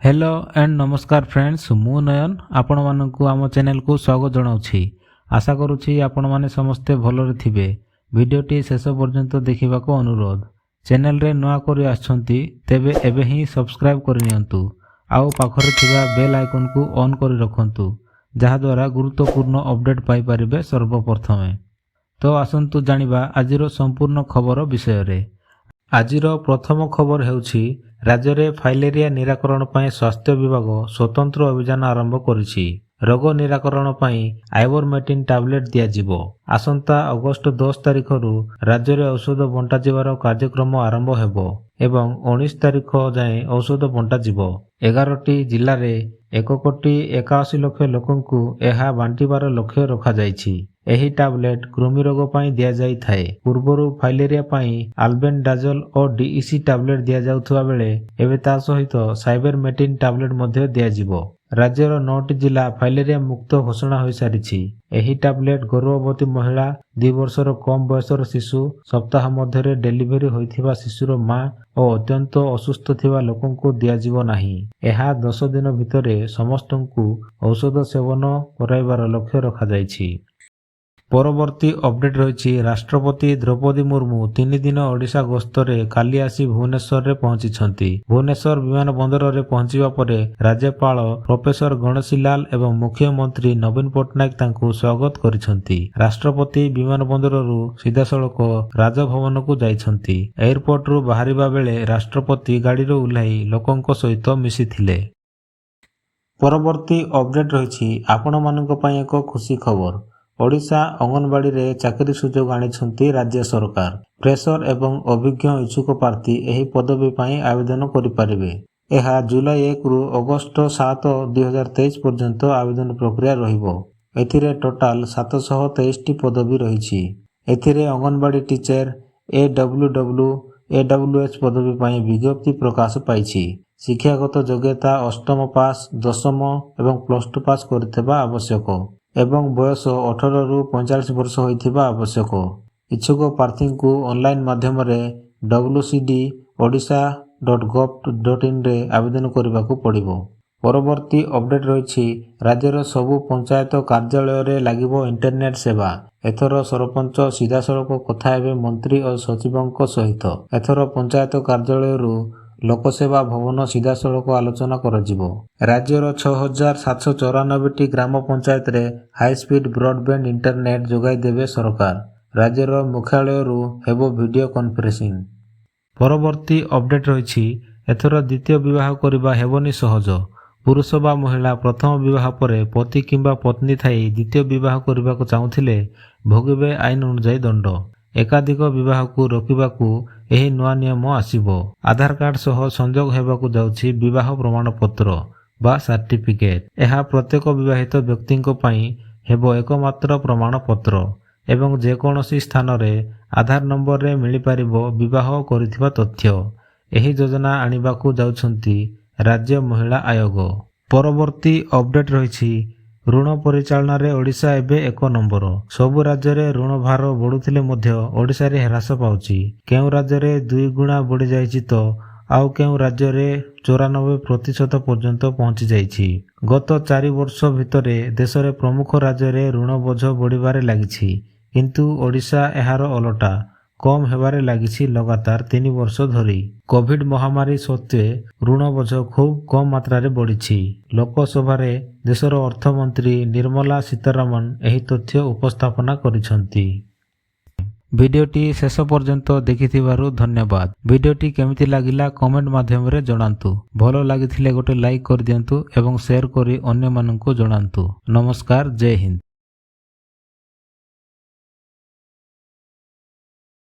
Hello and ନମସ୍କାର friends, ମୁଁ ନୟନ ଆପଣମାନଙ୍କୁ ଆମ ଚ୍ୟାନେଲକୁ ସ୍ୱାଗତ ଜଣାଉଛି। ଆଶା କରୁଛି ଆପଣମାନେ ସମସ୍ତେ ଭଲରେ ଥିବେ। ଭିଡ଼ିଓଟି ଶେଷ ପର୍ଯ୍ୟନ୍ତ ଦେଖିବାକୁ ଅନୁରୋଧ। ଚ୍ୟାନେଲରେ ନୂଆ କରି ଆସିଛନ୍ତି, ତେବେ ଏବେ ହିଁ ସବସ୍କ୍ରାଇବ୍ କରିନିଅନ୍ତୁ ଆଉ ପାଖରେ ଥିବା ବେଲ୍ ଆଇକନ୍କୁ ଅନ୍ କରି ରଖନ୍ତୁ, ଯାହାଦ୍ୱାରା ଗୁରୁତ୍ୱପୂର୍ଣ୍ଣ ଅପଡ଼େଟ୍ ପାଇପାରିବେ ସର୍ବପ୍ରଥମେ। ତ ଆସନ୍ତୁ ଜାଣିବା ଆଜିର ସମ୍ପୂର୍ଣ୍ଣ ଖବର ବିଷୟରେ। ଆଜିର ପ୍ରଥମ ଖବର ହେଉଛି, ରାଜ୍ୟରେ ଫାଇଲେରିଆ ନିରାକରଣ ପାଇଁ ସ୍ୱାସ୍ଥ୍ୟ ବିଭାଗ ସ୍ୱତନ୍ତ୍ର ଅଭିଯାନ ଆରମ୍ଭ କରିଛି। ରୋଗ ନିରାକରଣ ପାଇଁ ଆଇଭରମେକ୍ଟିନ୍ ଟାବଲେଟ୍ ଦିଆଯିବ। ଆସନ୍ତା ଅଗଷ୍ଟ 10 ତାରିଖରୁ ରାଜ୍ୟରେ ଔଷଧ ବଣ୍ଟାଯିବାର କାର୍ଯ୍ୟକ୍ରମ ଆରମ୍ଭ ହେବ ଏବଂ 19 ତାରିଖ ଯାଏଁ ଔଷଧ ବଣ୍ଟାଯିବ। 11ଟି ଜିଲ୍ଲାରେ 1 କୋଟି 81 ଲକ୍ଷ ଲୋକଙ୍କୁ ଏହା ବାଣ୍ଟିବାର ଲକ୍ଷ୍ୟ ରଖାଯାଇଛି। ଏହି ଟାବଲେଟ୍ କୃମି ରୋଗ ପାଇଁ ଦିଆଯାଇଥାଏ। ପୂର୍ବରୁ ଫାଇଲେରିଆ ପାଇଁ ଆଲବେଣ୍ଡାଜଲ ଓ ଡିଇସି ଟାବଲେଟ୍ ଦିଆଯାଉଥିବା ବେଳେ ଏବେ ତା ସହିତ ସାଇବରମେକ୍ଟିନ୍ ଟାବଲେଟ୍ ମଧ୍ୟ ଦିଆଯିବ। ରାଜ୍ୟର ନଅଟି ଜିଲ୍ଲା ଫାଇଲେରିଆ ମୁକ୍ତ ଘୋଷଣା ହୋଇସାରିଛି। ଏହି ଟାବଲେଟ୍ ଗର୍ଭବତୀ ମହିଳା, 2 ବର୍ଷର କମ୍ ବୟସର ଶିଶୁ, ସପ୍ତାହ ମଧ୍ୟରେ ଡେଲିଭରି ହୋଇଥିବା ଶିଶୁର ମା ଓ ଅତ୍ୟନ୍ତ ଅସୁସ୍ଥ ଥିବା ଲୋକଙ୍କୁ ଦିଆଯିବ ନାହିଁ। ଏହା 10 ଦିନ ଭିତରେ ସମସ୍ତଙ୍କୁ ଔଷଧ ସେବନ କରାଇବାର ଲକ୍ଷ୍ୟ ରଖାଯାଇଛି। ପରବର୍ତ୍ତୀ ଅପଡେଟ୍ ରହିଛି, ରାଷ୍ଟ୍ରପତି ଦ୍ରୌପଦୀ ମୁର୍ମୁ 3 ଦିନ ଓଡ଼ିଶା ଗସ୍ତରେ କାଲି ଆସି ଭୁବନେଶ୍ୱରରେ ପହଞ୍ଚିଛନ୍ତି। ଭୁବନେଶ୍ୱର ବିମାନ ବନ୍ଦରରେ ପହଞ୍ଚିବା ପରେ ରାଜ୍ୟପାଳ ପ୍ରଫେସର ଗଣେଶୀ ଲାଲ ଏବଂ ମୁଖ୍ୟମନ୍ତ୍ରୀ ନବୀନ ପଟ୍ଟନାୟକ ତାଙ୍କୁ ସ୍ୱାଗତ କରିଛନ୍ତି। ରାଷ୍ଟ୍ରପତି ବିମାନ ବନ୍ଦରରୁ ସିଧାସଳଖ ରାଜଭବନକୁ ଯାଇଛନ୍ତି। ଏୟାରପୋର୍ଟରୁ ବାହାରିବା ବେଳେ ରାଷ୍ଟ୍ରପତି ଗାଡ଼ିରୁ ଓହ୍ଲାଇ ଲୋକଙ୍କ ସହିତ ମିଶିଥିଲେ। ପରବର୍ତ୍ତୀ ଅପଡେଟ୍ ରହିଛି, ଆପଣମାନଙ୍କ ପାଇଁ ଏକ ଖୁସି ଖବର। ଓଡ଼ିଶା ଅଙ୍ଗନବାଡ଼ିରେ ଚାକିରି ସୁଯୋଗ ଆଣିଛନ୍ତି ରାଜ୍ୟ ସରକାର। ଫ୍ରେସର ଏବଂ ଅଭିଜ୍ଞ ଇଚ୍ଛୁକ ପ୍ରାର୍ଥୀ ଏହି ପଦବୀ ପାଇଁ ଆବେଦନ କରିପାରିବେ। ଏହା ଜୁଲାଇ 1ରୁ ଅଗଷ୍ଟ 7, 2023 ପର୍ଯ୍ୟନ୍ତ ଆବେଦନ ପ୍ରକ୍ରିୟା ରହିବ। ଏଥିରେ ଟୋଟାଲ 723ଟି ପଦବୀ ରହିଛି। ଏଥିରେ ଅଙ୍ଗନବାଡ଼ି ଟିଚର, ଏଡବ୍ଲ୍ୟୁଡବ୍ଲ୍ୟୁ, ଏଡବ୍ଲ୍ୟୁଏଚ୍ ପଦବୀ ପାଇଁ ବିଜ୍ଞପ୍ତି ପ୍ରକାଶ ପାଇଛି। ଶିକ୍ଷାଗତ ଯୋଗ୍ୟତା ଅଷ୍ଟମ ପାସ୍, ଦଶମ ଏବଂ ପ୍ଲସ୍ ଟୁ ପାସ୍ କରିଥିବା ଆବଶ୍ୟକ ଏବଂ ବୟସ 18ରୁ 45 ବର୍ଷ ହୋଇଥିବା ଆବଶ୍ୟକ। ଇଚ୍ଛୁକ ପ୍ରାର୍ଥୀଙ୍କୁ ଅନଲାଇନ୍ ମାଧ୍ୟମରେ wcdodisha.gov.inରେ ଆବେଦନ କରିବାକୁ ପଡ଼ିବ। ପରବର୍ତ୍ତୀ ଅପଡେଟ୍ ରହିଛି, ରାଜ୍ୟର ସବୁ ପଞ୍ଚାୟତ କାର୍ଯ୍ୟାଳୟରେ ଲାଗିବ ଇଣ୍ଟରନେଟ୍ ସେବା। ଏଥର ସରପଞ୍ଚ ସିଧାସଳଖ କଥା ହେବେ ମନ୍ତ୍ରୀ ଓ ସଚିବଙ୍କ ସହିତ। ଏଥର ପଞ୍ଚାୟତ କାର୍ଯ୍ୟାଳୟରୁ ଲୋକସେବା ଭବନ ସିଧାସଳଖ ଆଲୋଚନା କରାଯିବ। ରାଜ୍ୟର 6794ଟି ଗ୍ରାମ ପଞ୍ଚାୟତରେ ହାଇସ୍ପିଡ୍ ବ୍ରଡବ୍ୟାଣ୍ଡ ଇଣ୍ଟରନେଟ୍ ଯୋଗାଇ ଦେବେ ସରକାର। ରାଜ୍ୟର ମୁଖ୍ୟାଳୟରୁ ହେବ ଭିଡିଓ କନଫରେନ୍ସିଂ। ପରବର୍ତ୍ତୀ ଅପଡେଟ୍ ରହିଛି, ଏଥର ଦ୍ୱିତୀୟ ବିବାହ କରିବା ହେବନି ସହଜ। ପୁରୁଷ ବା ମହିଳା ପ୍ରଥମ ବିବାହ ପରେ ପତି କିମ୍ବା ପତ୍ନୀ ଥାଇ ଦ୍ୱିତୀୟ ବିବାହ କରିବାକୁ ଚାହୁଁଥିଲେ ଭୋଗିବେ ଆଇନ ଅନୁଯାୟୀ ଦଣ୍ଡ। ଏକାଧିକ ବିବାହକୁ ରୋକିବାକୁ ଏହି ନୂଆ ନିୟମ ଆସିବ। ଆଧାର କାର୍ଡ ସହ ସଂଯୋଗ ହେବାକୁ ଯାଉଛି ବିବାହ ପ୍ରମାଣପତ୍ର ବା ସାର୍ଟିଫିକେଟ୍। ଏହା ପ୍ରତ୍ୟେକ ବିବାହିତ ବ୍ୟକ୍ତିଙ୍କ ପାଇଁ ହେବ ଏକମାତ୍ର ପ୍ରମାଣପତ୍ର ଏବଂ ଯେକୌଣସି ସ୍ଥାନରେ ଆଧାର ନମ୍ବରରେ ମିଳିପାରିବ ବିବାହ କରିଥିବା ତଥ୍ୟ। ଏହି ଯୋଜନା ଆଣିବାକୁ ଯାଉଛନ୍ତି ରାଜ୍ୟ ମହିଳା ଆୟୋଗ। ପରବର୍ତ୍ତୀ ଅପଡେଟ୍ ରହିଛି, ଋଣ ପରିଚାଳନାରେ ଓଡ଼ିଶା ଏବେ ଏକ ନମ୍ବର। ସବୁ ରାଜ୍ୟରେ ଋଣ ଭାର ବଢ଼ୁଥିଲେ ମଧ୍ୟ ଓଡ଼ିଶାରେ ହ୍ରାସ ପାଉଛି। କେଉଁ ରାଜ୍ୟରେ ଦୁଇଗୁଣା ବଢ଼ିଯାଇଛି ତ ଆଉ କେଉଁ ରାଜ୍ୟରେ 94% ପର୍ଯ୍ୟନ୍ତ ପହଞ୍ଚିଯାଇଛି। ଗତ 4 ବର୍ଷ ଭିତରେ ଦେଶରେ ପ୍ରମୁଖ ରାଜ୍ୟରେ ଋଣ ବୋଝ ବଢ଼ିବାରେ ଲାଗିଛି, କିନ୍ତୁ ଓଡ଼ିଶା ଏହାର ଓଲଟା କମ୍ ହେବାରେ ଲାଗିଛି ଲଗାତାର 3 ବର୍ଷ ଧରି। କୋଭିଡ ମହାମାରୀ ସତ୍ତ୍ୱେ ଋଣ ବୋଝ ଖୁବ୍ କମ୍ ମାତ୍ରାରେ ବଢ଼ିଛି। ଲୋକସଭାରେ ଦେଶର ଅର୍ଥମନ୍ତ୍ରୀ ନିର୍ମଲା ସୀତାରମଣ ଏହି ତଥ୍ୟ ଉପସ୍ଥାପନା କରିଛନ୍ତି। ଭିଡ଼ିଓଟି ଶେଷ ପର୍ଯ୍ୟନ୍ତ ଦେଖିଥିବାରୁ ଧନ୍ୟବାଦ। ଭିଡ଼ିଓଟି କେମିତି ଲାଗିଲା, କମେଣ୍ଟ ମାଧ୍ୟମରେ ଜଣାନ୍ତୁ। ଭଲ ଲାଗିଥିଲେ ଗୋଟେ ଲାଇକ୍ କରିଦିଅନ୍ତୁ ଏବଂ ସେୟାର କରି ଅନ୍ୟମାନଙ୍କୁ ଜଣାନ୍ତୁ। ନମସ୍କାର, ଜୟ ହିନ୍ଦ।